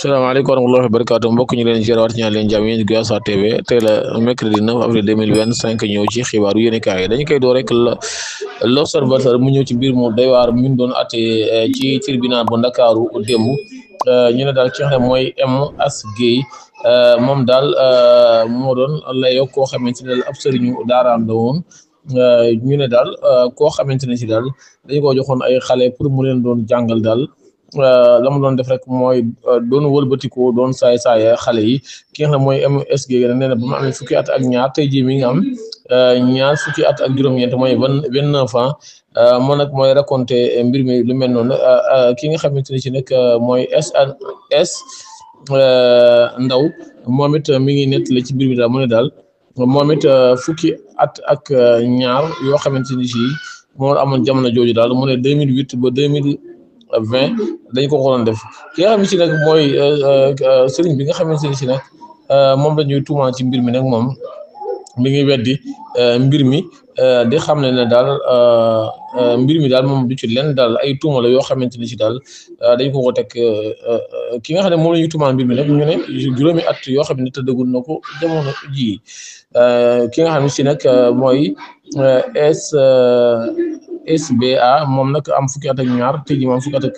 salaamaaleykum wa rahmatullahi wa barakaatu mbokk ñu leen jërëwaat ñaan leen jàmm yéen Guyassar TV tey la mercredi 9 avril 2025 ñëw ci xibaaru yéenekaay yi dañu koy door rek l'Observateur mu ñëw ci mbir mu doy waar mi doon atte ci tribunal bu Ndakaaru démb ñu ne daal ki nga xam ne mooy M.S Guèye moom daal moo doon layoo koo xamante ne ab sëriñu daaraam la woon ñu ne daal koo xamante ne si daal dañu ko joxoon ay xale pour mu leen doon jàngal daal la mu doon def rek mooy doon wëlbatiku doon saay xale yi ki nga xam ne mooy M.S Guèye nee na ba mu amee fukki at ak ñaar tey jii mi ngi am ñaar fukki at ak juróom-ñeent mooy 29 ans moom nag mooy raconté mbir mi lu mel noonu ki nga xamante ne si nag mooy S Ndaw moom it mi ngi nettali ci mbir mi daal mu ne daal moom it fukki at ak ñaar yoo xamante ni si moo amoon jamono jooju daal mu ne 2008 ba 2020 dañ ko doon def ki nga xam ne si nag mooy sëriñ bi nga xamante ne si nag moom la ñuy tuumaal ci mbir mi nag moom mi ngi weddi mbir mi di xam ne daal mbir mi daal moom du ci leen daal ay tuuma la yoo xamante ni si daal dañ ko teg ki nga xam ne moom la ñuy tuumaal mbir mi nag ñu ne juróomi at yoo xam ne tëddagul na ko jamono ji ki nga xam ne si nag mooy SBA moom nag am fukki at ak ñaar tey jii moom fukki at ak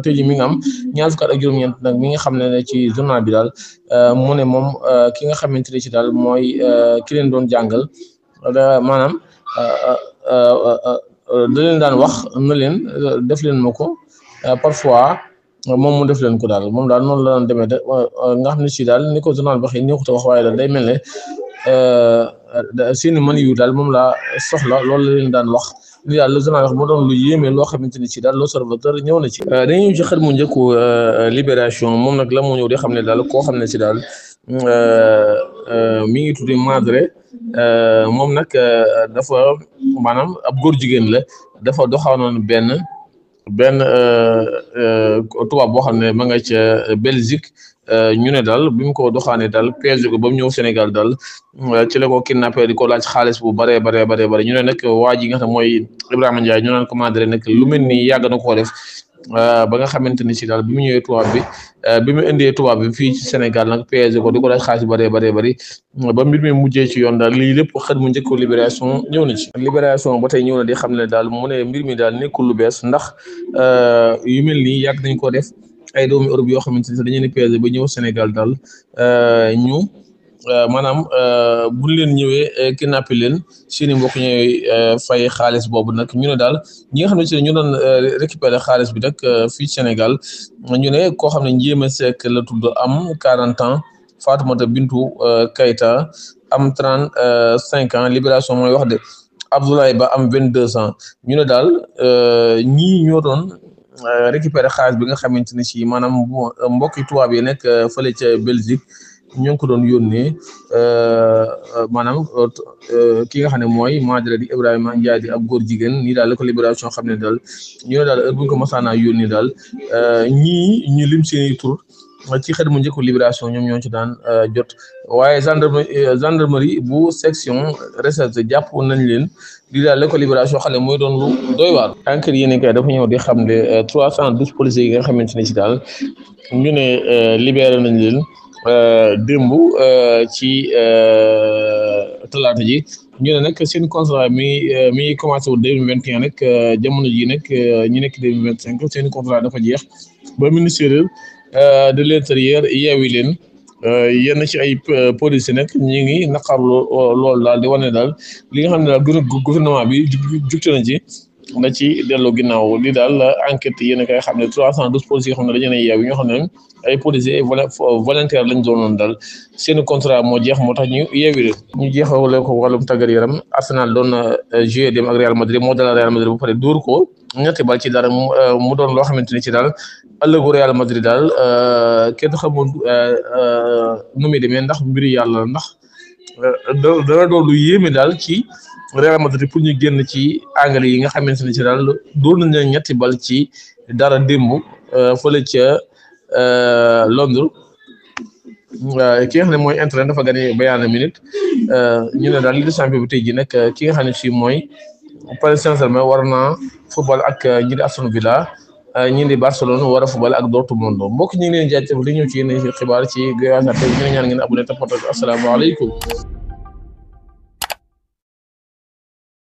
tey jii mi ngi am ñaar fukki at ak juróom-ñeent nag mi nga xam ne ci journal bi daal mu ne moom ki nga xamante ne ci daal mooy ki leen doon jàngal maanaam da leen daan wax na leen def leen ma ko parfois moom mu def leen ko daal moom daal noonu la doon demee nga xam ne si daal ni ko journal bi waxee ni ko wax waaye daal day mel ne seeni mën yu daal moom laa soxla loolu la leen daan wax li daal le journal wax moo doon lu yéeme loo xamante ni ci daal l'Observateur ñëw na ci dañuy ñëw ci xët mu njëkku Libération moom nag la moo ñëw di xam ne daal koo xam ne si daal mi ngi tuddi Madre moom nag dafa maanaam ab góor jigéen la dafa doxaanoon benn tubaab boo xam ne ma nga ca Belgique ñu ne daal bi mu ko doxaane daal piège ko ba mu ñëw Sénégal daal ci la ko kidnappé di ko laaj xaalis bu bare ñu ne nag waa ji nga xam ne mooy Ibrahima Ndiaye ñu naan ko Madre nag lu mel ni yàgg na koo def ba nga xamante ni si daal bi mu ñëwee tubaab bi mu indee tubaab bi fii ci Sénégal nag piège ko di ko laaj xaalis bu bare ba mbir mi mujjee ci yoon daal lii lépp xët mu njëkk Libération ñëw na ci Libération ba tey ñëw na di xam ne daal mu ne mbir mi daal nekkul lu bees ndax yu mel nii yàgg nañ ko def ay doomi Europe yoo xamante ni dañu ne piège ba ñëw Sénégal daal ñu maanaam buñ leen ñëwee kidnappé leen seeni mbokk ñooy fay xaalis boobu nag ñu ne daal ñi nga xam ne si ñu doon récupérer xaalis bi nag fii Sénégal ñu ne koo xam ne Ndiémé Seck la tudd am 40 ans Fatoumata Bintou Keita am 35 ans Libération mooy wax de Abdoulaye Ba am 22 ans ñu ne daal ñii ñoo doon récupérer xaalis bi nga xamante ne si maanaam mbokki tubaab yi nekk fële ca Belgique ñoo ngi ko doon yónnee maanaam ki nga xam ne mooy Madre di Ibrahima Ndiaye di ab góor jigéen nii daal la ko Libération xam ne daal ñu ne daal heure bu ñu ko masaanaa yónnee daal ñii ñu lim seeni tur ci xët mu njëkku Libération ñoom ñoo ci daan jot waaye gendarmerie bu section recherche jàpp nañ leen lii daal la ko Libération xam ne mooy doon lu doy waar. enquête yéen kay dafa ñëw di xam ne 312 policiers yi nga xamante ne ci daal ñu ne libéré nañ leen démb ci talaata ji ñu ne nag seen contrat mi commencé wu 2021 nag jamono ji nag ñi nekk 2025 seen contrat dafa jeex ba ministère de l'Intérieur yeewi leen yenn ci ay policiers nag ñi ngi naqarlu loolu daal di wane daal li nga xam ne daal gouvernement bi jugte na ci dellu ginnaaw li daal enquête yéen a koy xam ne 312 policiers yoo xam ne dañu ne yeewi ñoo xam ne ay policiers volontaire lañ doonoon daal seen contrat moo jeex moo tax ñu yeewi leen ñu jeexale ko wàllum tàggat yaram Arsenal doon na joué dem ak Real Madrid moo dalal Real Madrid bu pare dóor ko ñetti bal ci dara mu doon loo xamante ni ci daal ëllëgu Real Madrid daal kenn xamul nu muy demee ndax mbiri yàlla ndax dana doon lu yéeme daal ci Real Madrid pour ñu génn ci anglais yi nga xamante ne ci daal doon nañ ñetti bal ci dara démb fële ca Londres ki nga xam ne mooy Inter dafa gagné Bayern Munich ñu ne daal Ligue des Champions bi tey jii nag ki nga xam ne si mooy Paris Saint-Germain war naa football ak ñi di Aston Villa ñi di Barcelone war a fubal ak Dortmund mbokk ñi ngi leen jaajëfal li ñëw ci yéen xibaar ci Gueowaar tey ñu ngi ñaan ngeen abonné te partage asalaamaaleykum